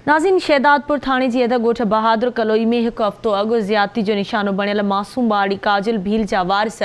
ناظرين شهدادپور ٿاڻي جي اڌ ڳوٺ بهادر ڪلوئي ۾ هڪ هفتو اڳ زيادتي جو نشانو بڻيل معصوم ٻارڙي ڪاجل ڀيل جا وارث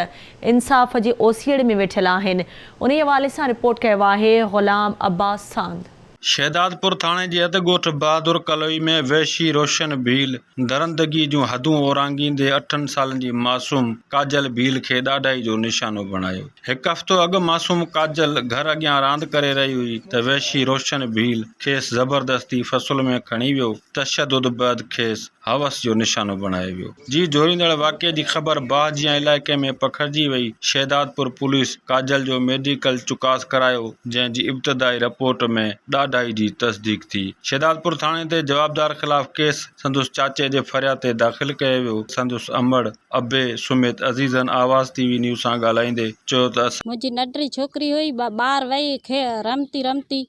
انصاف جي اوسيئڙي ۾ ويٺل آهن انهي حوالي سان رپورٽ ڪيو آهي غلام عباس ساند. شهدادپور ٿاڻي جي اڌ ڳوٺ بهادر ڪلوئي ۾ وحشي روشن ڀيل درندگي جون حدون اورانگهيندي اٺن سالن جي معصوم ڪاجل ڀيل کي ڏاڍائي جو نشانو بڻايو. هڪ هفتو اڳ معصوم ڪاجل گهر اڳيان راند ڪري رهي هئي ته وحشي روشن ڀيل کيس زبردستي فصل ۾ کڻي ويو، تشدد بعد کيس حوس جو نشانو بڻايو ويو. جي جهوريندڙ واقعي جي خبر باهه جيان علائقي ۾ پکڙجي وئي، شهدادپور پوليس ڪاجل جو ميڊيڪل چڪاس ڪرايو، جنهن جي ابتدائي رپورٽ ۾ ڏاڍائي جي تصديق ٿي. شهدادپور ٿاڻي تي جوابدار خلاف ڪيس سندس چاچي جي فرياد تي داخل ڪيو ويو، سندس امڙ. ابي سميت عزيزن آواز ٽي وي نيوز سان ڳالهائيندي چيو ته اسان. منهنجي ننڍڙي ڇوڪري هئي ٻاهر وئي رمتي رمتي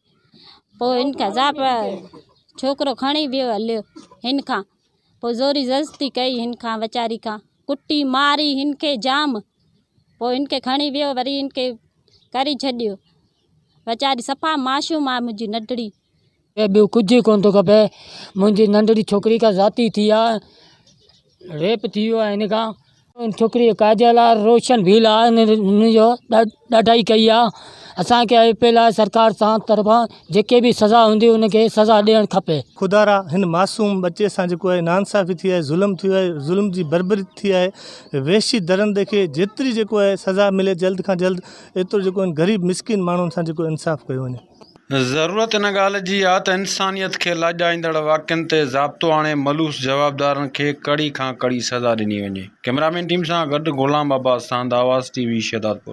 پوء هن کان زاپ ڇوڪرو کڻي ويو هليو هن کان پوء زوري زبردستي ڪئي هن کان ويچاري کان ڪٽي ماري هن کي جام پوء هن کي کڻي ويو وري هن کي ڪري ڇڏيو ويچاري صفا معصوم آهي منهنجي ننڍڙي. ٻيو ڪجهه ڪونه ٿو کپي منهنجي ننڍڙي ڇوڪري کان زيادتي ٿي آهي ريپ ٿي ويو آهي هن کان ڇوڪري جو ڪاجل آهي روشن ڀيل آهي هن جو ڏاڍائي ڪئي آهي اسانکي اپيل آهي سرڪار سان طرفان جيڪي به سزا هوندي ان کي سزا ڏيڻ کپي. خدارا هن معصوم ٻچي سان جيڪو آهي ناانصافي ٿي آهي ظلم ٿيو آهي ظلم جي بربريت ٿي آهي وحشي درندي کي جيتري جيڪو آهي سزا ملي جلد کان جلد ايترو جيڪو هن غريب مسڪين ماڻهن سان جيڪو انصاف ڪيو وڃي. ضرورت ان ڳالهه جي آ ته انسانيت کي لاڄائيندڙ واقعن تي ضابطو آڻي ملوث جوابدارن کي ڪڙي کان ڪڙي سزا ڏني وڃي. ڪئميرامين ٽيم سان گڏ غلام عباس ساند آواز ٽي وي شهدادپور.